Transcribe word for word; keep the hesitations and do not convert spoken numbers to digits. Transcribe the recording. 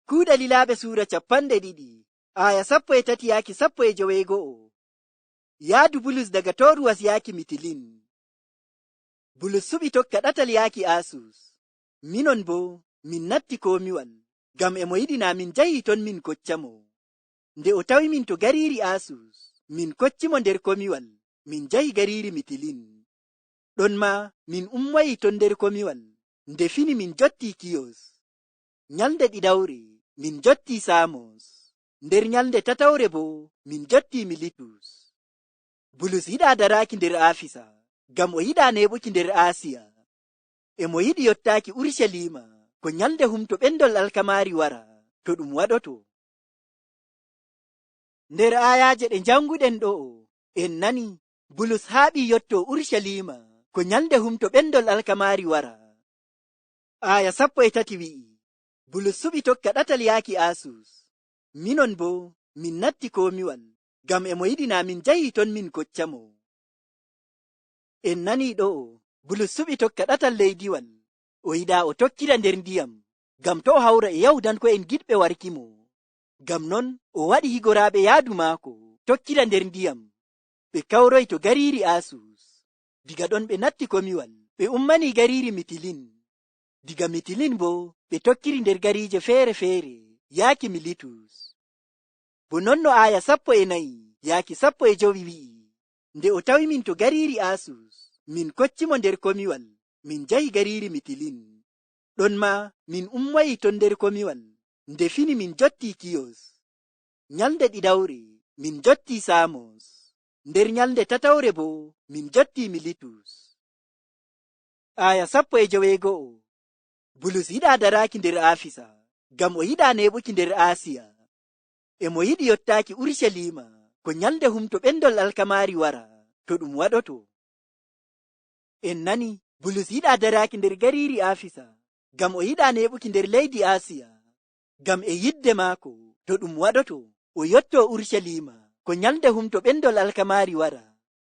Kuuɗe Lilaaɓe suura cappanɗe ɗiɗi, aaya sappo e tati yaaki sappo e joweego'o. Yaadu Bulus daga Toruwas yaaki Mitilin. Bulus suɓi tokka ɗatal yaaki Asus. Minon boo, min natti komiwal, ngam e mo yiɗi naa min njahi ton min kocca mo. Nde o tawi min to gariiri Asus, min kocci mo nder komiwal, min njahi gariiri Mitilin. Ɗon maa, min ummoyi ton nder komiwal, nde fini min njotti Kiyos. Nyalnde ɗiɗawre, min njotti Samos. Nder nyalnde tatawre boo, min njotti Militus. Bulus yiɗaa daraaki nder Afisa, ngam o yiɗaa neeɓuki nder Asiya. E mo yiɗi yottaaki Urusaliima, ko nyalnde humto ɓendol alkamaari wara, to ɗum waɗoto. Nder aayaaje ɗe njaŋnguɗen ɗo'o, en nani, Bulus haaɓi yotto Urusaliima, ko nyalnde humto ɓendol alkamaari wara. Aaya sappo e tati wi'i, Bulus suɓi tokka ɗatal yaaki Asus. Minon boo, min natti komiwal, ngam e mo yiɗi naa min njahi ton min kocca mo. En nani ɗo'o, Bulus suɓi tokka ɗatal leydiwal. O yiɗaa o tokkira nder ndiyam, ngam to o hawra e Yahudanko'en giɗɓe warki mo. Ngam non, o waɗi higoraaɓe yaadu maako, tokkira nder ndiyam. Ɓe kawroyi to gariiri Asus. Diga ɗon ɓe natti komiwal, ɓe ummani gariiri Mitilin. Diga Mitilin boo, ɓe tokkiri nder gariije feere-feere, yaaki Militus. Bo non no aaya sappo e nayi, yaaki sappo e jowi wi'i, nde o tawi min to gariiri Asus, min kocci mo nder komiwal, min njahi gariiri Mitilin. Ɗon maa, min ummoyi ton nder komiwal, nde fini min njotti Kiyos. Nyalnde ɗiɗawre, min njotti Samos. Nder nyalnde tatawre boo, min njotti Militus. Aaya sappo e joweego'o. Bulus yiɗaa daraaki nder Afisa, ngam o yiɗaa neeɓuki nder Asiya. E mo yiɗi yottaaki Urusaliima, ko nyalnde humto ɓendol alkamaari wara, to ɗum waɗoto. En nani, Bulus yiɗaa daraaki nder gariiri Afisa, ngam o yiɗaa neeɓuki nder leydi Asiya. Ngam e yiɗde maako, to ɗum waɗoto, o yotto Urusaliima, ko nyalnde humto ɓendol alkamaari wara,